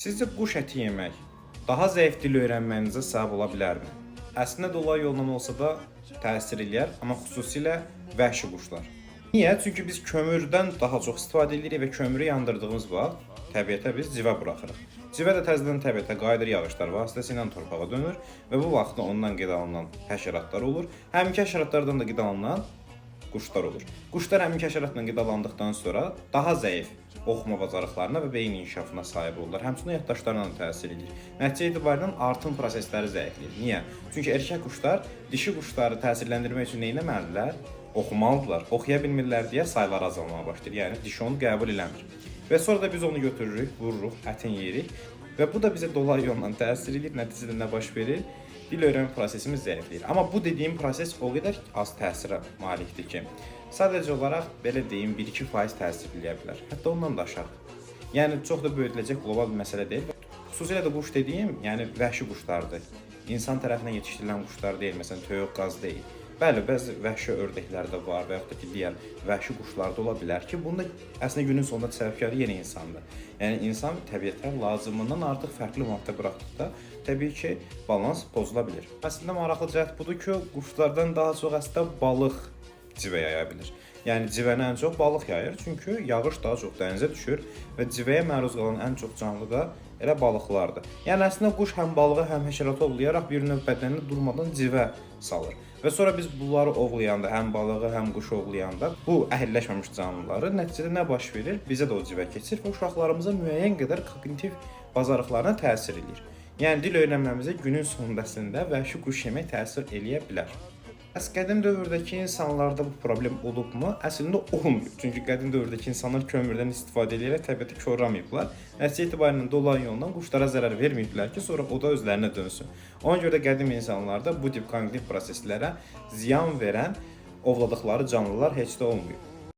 Sizcə quş əti yemək daha zəif dil öyrənməyinizə səbəb ola bilərmi? Əslində dolayı yolla olsa da təsir eləyər, amma xüsusilə vəhşi quşlar. Niyə? Çünki biz kömürdən daha çox istifadə edirik və kömürü yandırdığımız vaxt təbiətə biz civə buraxırıq. Civə də təzədən təbiətə qayıdır, yağışlar vasitəsilə torpağa dönür və bu vaxtda ondan qidalanan həşəratlar olur. Həminki həşəratlardan da qidalanan quşlar olur. Quşlar həminki həşəratla qidalandıqdan sonra daha zəif oxuma bacarıqlarına və beyin inkişafına sahib olurlar. Həmçinin yaddaşlarına da təsir edir. Nəticə etibarilə artım prosesləri zəifləyir. Niyə? Çünki erkək quşlar dişi quşları təsirləndirmək üçün nə etməlidirlər? Oxumalıdırlar. Oxuya bilmirlər deyə sayları azalmağa başlayır. Yəni dişi onu qəbul eləmir. Və sonra da biz onu götürürük, vururuq, ətini yeyirik və bu da bizə dolayı yolla təsir edir. Nəticədə nə baş verir? Dil öyrənmə prosesimiz zəifləyir. Amma bu dediyim proses o qədər az təsirə malikdir ki, sadəcə olaraq belə deyim 1-2% təsir eləyə bilər. Hətta ondan da aşağı. Yəni çox da böyüdüləcək qlobal bir məsələ deyil. Xüsusilə də quş dediyim, yəni vəhşi quşlardır. İnsan tərəfindən yetişdirilən quşlar deyil, məsələn, toyuq, qaz deyil. Bəli, bəzi vəhşi ördəklər də var və yaxud da ki, digər vəhşi quşlar da ola bilər ki, bunda əslində günün sonunda səbəbkarı yenə insandır. Yəni insan təbiətə lazımından artıq fərqli maddə buraxdıqda təbii ki, balans pozula bilir. Əslində maraqlı cəhət budur ki, quşlardan daha çox əslində balıq civə yaya bilir. Yəni civəni ən çox balıq yayır, çünki yağış daha çox dənizə düşür və civəyə məruz qalan ən çox canlı da elə balıqlardır. Yəni əslində quş həm balığı, həm həşəratı ovlayaraq bir növ bədəninə durmadan civə salır. Və sonra biz bunları ovlayanda, həm balığı, həm quşu ovlayanda bu əhilləşməmiş canlıları nəticədə nə baş verir? Bizə də o civə keçir və uşaqlarımıza müəyyən qədər koqnitiv bacarıqlarına təsir eləyir. Yəni dil öyrənməmizə günün sonunda əslində vəhşi quş yemək təsir eləyə bilər. Bəs qədim dövrdəki insanlarda bu problem olubmu? Əslində olmayıb. Çünki qədim dövrdəki insanlar kömürdən istifadə edərək təbiəti korlamayıblar. Nəticə etibarilə dolayı yolla quşlara zərər verməyiblər ki, sonra o da özlərinə dönsün. Ona görə də qədim insanlarda bu tip koqnitiv proseslərə ziyan verən ovladıqları canlılar heç də olmayıb.